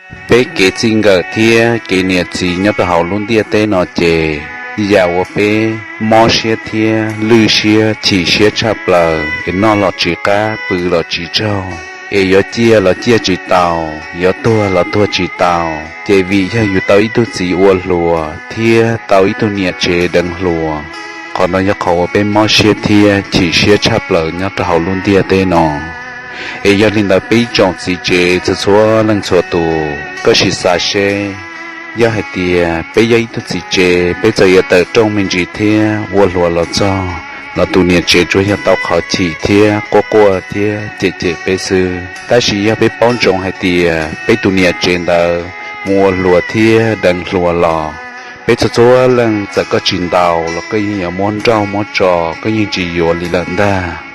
Peb kev txij nkawm thiab kev niam txiv nyob rau hauv lub ntiaj teb no ces yam uas peb mob siab thiab lwj siab chim siab tshaj plaws es noj los tsis qab pw los tsis tsaug, es yuav ciaj los ciaj tsis tau, yuav tuag los tuag tsis tau, ces vim yog yus tau ib tug txiv ua hluas thiab tau ib tug niam tsev deev hluas. Qhov no yog qhov uas peb mob siab thiab chim siab tshaj plaws nyob rau hauv lub ntiaj teb no. Es yog li ntawd peb ib tsoom txiv tsev txhua txhua leej txhua tus, koj sim xav seb, yog hais tias peb yog ib tug txiv tsev, peb txawm yuav tawm rooj me ntsis thiab ua hluas los txog los tus niam tsev tsuas yog tau qhov chim thiab quaj quaj thiab cem cem peb xwb. Tab sis yog peb paub ntsoov hais tias peb tus niam tsev ntawd mus ua hluas thiab deev hluas los, peb txhua txhua leej txawm koj tsis ntaus los koj yeej yuav muab nrauj muab tso, koj yeej tsis yuav li lawm ntag.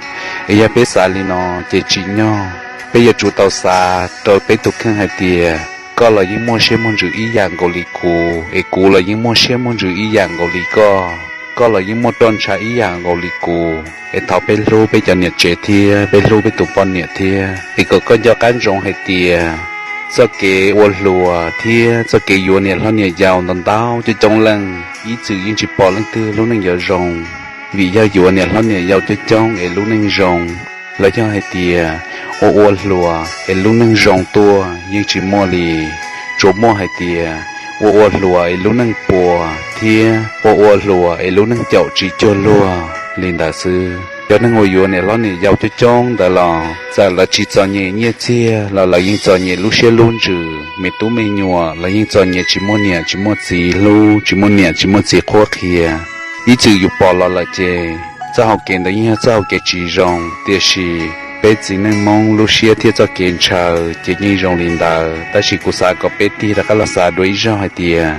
Es yog peb xav li no ces tsim nyog peb yuav tsum tau xav rau peb tus kheej hais tias koj los yeej muaj siab muaj ntsws ib yam nkaus li kuv, es kuv los yeej muaj siab muaj ntsws ib yam nkaus li koj, koj los yeej muaj roj ntsha ib yam nkaus li kuv. Es thov peb hlub peb cov niam tsev thiab peb hlub peb tus poj niam thiab, es kom koj nco qab ntsoov hais tias txoj kev ua hluas thiab txoj kev yuav niam hlob niam yau ntau ntau coob coob leej ib txwm yeej tsis pom leej twg lub neej yuav zoo. Vim yog yuav niam hlob niam yau coob coob es lub neej zoo, los yog hais tias ua ua hluas es lub neej zoo tuaj yeej tsis muaj li. Tsuas muaj hais tias ua ua hluas es lub neej puas thiab ua ua hluas es lub neej caum tsis cuag luag li ntawd xwb. Cov neeg uas yuav niam hlob niam yau coob coob ntawd los txawm lawv tsis txom nyem nyiaj txiag los lawv yeej txom nyem lub siab lub ntsws, me tub me nyuam los yeej txom nyem tsis muaj niam tsis muaj txiv hlub, tsis muaj niam tsis muaj txiv qhuab qhia. Ib txwm yus pom los lawm ces txoj hau kev ntawd yeej yog txoj hau kev tsis zoo, tiam sis peb txiv neej Hmoob lub siab thiab txoj kev ntshaw ces yeej zoo li ntawd. Tab sis kuv xav kom peb tig rov qab los xav dua ib zaug hais tias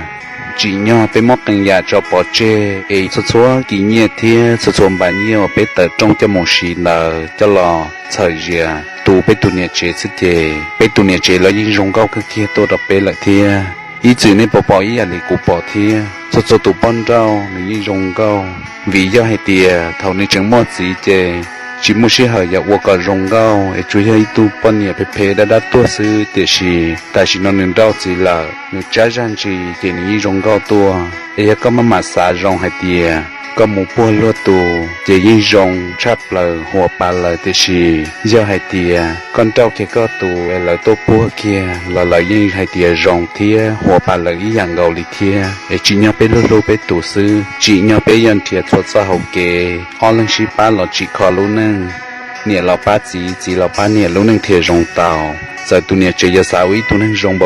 tsim nyog peb muab qee yam tso pov tseg es txhua txhua kis nyiaj thiab txhua txhua npav nyiaj uas peb tawm rooj coj mus siv ntawd coj los txhawm zias tu peb tus niam tsev xwb ces peb tus niam tsev los yeej zoo nkauj kawg kiag tuaj rau peb lawm thiab. Ib txwm nej puas pom ib yam li kuv pom thiab? Txhua txhua tus poj nrauj nws yeej zoo nkauj, vim yog hais tias thaum nws tseem muaj txiv ces tsis muaj sij hawm yuav ua kom zoo nkauj es tsuas yog ib tug poj niam phem phem dab dab tuag xwb, tiam sis tam sim no nws nrauj txiv lawm nws tsab zaj ntsis ces nws yeej zoo nkauj tuaj. Es yog koj maj mam xav zoo hais tias koj mus puag luag tus ces yeej zoo tshaj plaws huas pas lawm, tiam sis yog hais tias koj nrauj kiag koj tus es lawv tuaj puag kiag los lawv yeej hais tias zoo thiab huas pas lawm ib yam nkaus li thiab. Es tsim nyog peb hlub hlub peb tus xwb, tsim nyog peb yuav nrhiav txhua txoj hau kev, ob leeg sib pab los tsim kho lub neej, niam los pab txiv, txiv los pab niam lub neej thiaj zoo tau. Txawm tus niam tsev yuav xav ua ib tug neeg zoo npaum